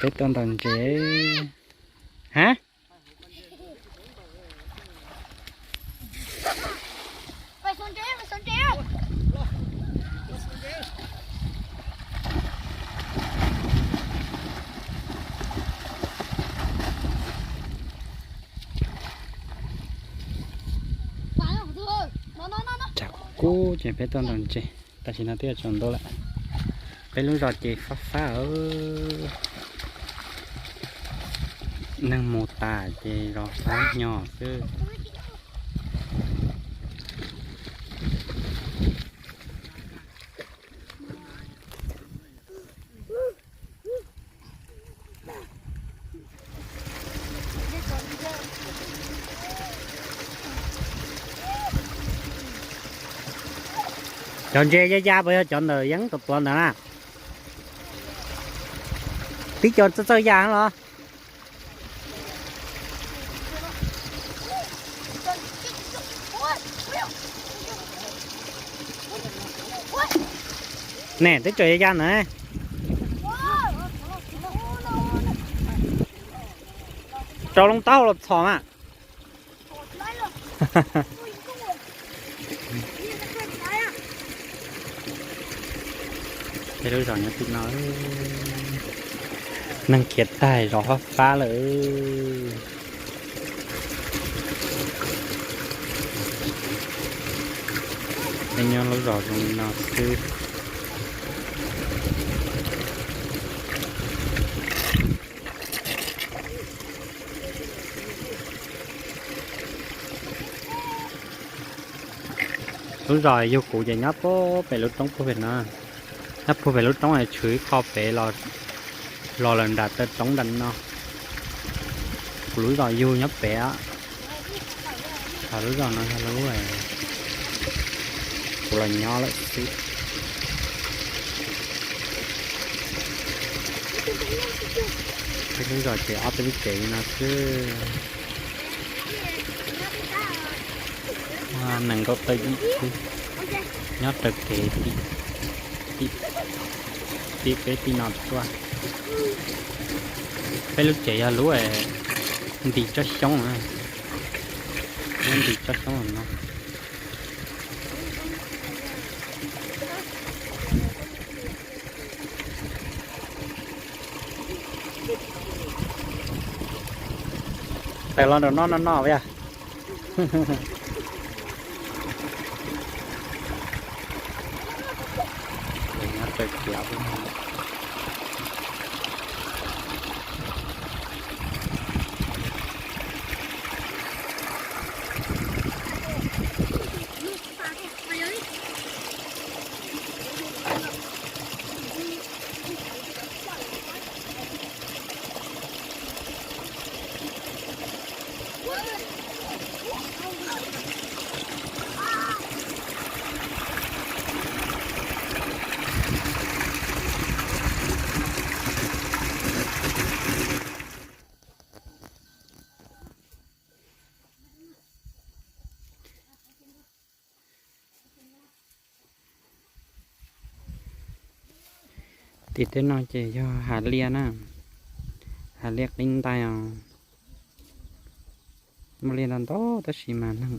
Peb tuaj ntaus ntses. Ha? Tshav kub kub ces peb tuaj ntaus ntses. Tam sim no twb yuav tsaus ntuj lawm. Peb lub zos ces fab fab, neeg mus tas ces zos fab nyo xwb. Cov ntses ya ya puas yog cov ntawm yeeb tuav tuav ntawd na? Tib co txawj txawj ya los? Ne, teb tsaws ya ya ntawd. Rau loo taub hau los txhom mas. Peb lub zos nyob tim no, neeg khiav tag zos fab fab lawm. Peb nyob lub zos zoo li no xwb. Lub zos yug kuv ces nyob puag pem lub roob puag pem no. Nyob puag pem lub roob tshwv ib qho pem los lawm nram taw roob nram no. Kuv lub zos yug nyob pem. Ho lub zos no yog lub kuv los nyob lawm xwb. Peb lub zos ces ob peb lub tsev li no xwb. Nees nkaum tawm yim xwb, nyob raws kev tim peb tim no tuaj. Peb lub tsev yog lub nti tsob xyoob, lub nti tsob xyoob no. Tawm los nram no no no yog. Tim tej no ces yog hav liaj na, hav liaj qib ntais os. Muaj liaj ntau ntau tab sis mas neeg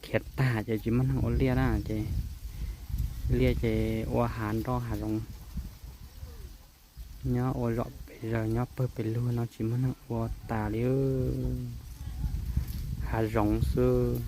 khiav tag ces tsis muaj neeg ua liaj na ces liaj ces ua hav nroj hav zoov. Nyob ua zom pes zaws nyob pawg pes lug no tsis muaj neeg ua tas li, hav zoov xwb.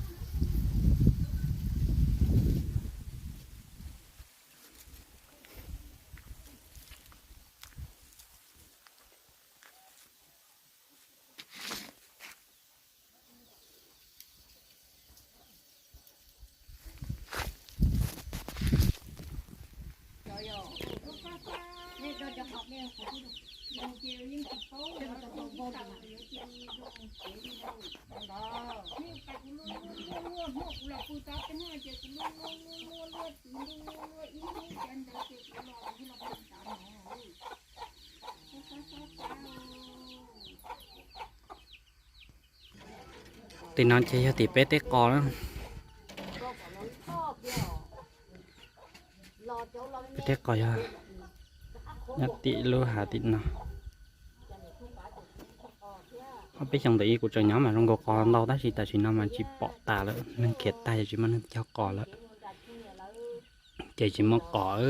Tim no ces yog tim peb tej qos na. Peb tej qos yog Nyob tim lub hav tim no. Ob peb xyoo ntawd kuv tseem nyob mas zoo nkaus qos ntau tab sis tam sim no mas tsis pom tas lawm, neeg khiav tag ces tsis muaj neeg cog qos lawm. Ces tsis muaj qos,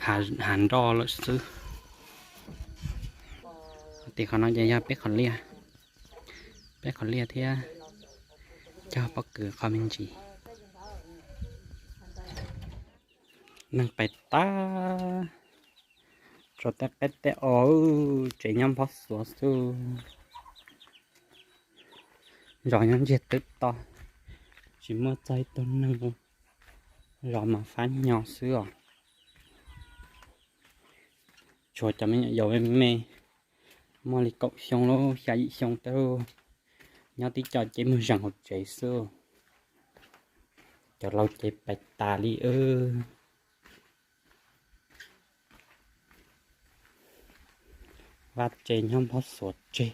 hav nroj lawm xwb. Tim qhov no ces yog peb qhov liaj, peb qhov liaj thiab cog pob kws qhov me ntsis. Neeg pais tag, tsuas tej qeb tej os, tsev nyob nphob xuav xwb. Zos nyob ntsiag twb to, tsis muaj txog ib tug neeg, zos mas fab nyo xwb os. Tshuav cov me nyuam yaus me me, muaj li kaum xyoo lub xya yim xyoo tej, nyob tib co ces mus zeeg hauv tsev xwb. Cov laus ces pais tas li. Vaj tse nyob nphob xuav tseg.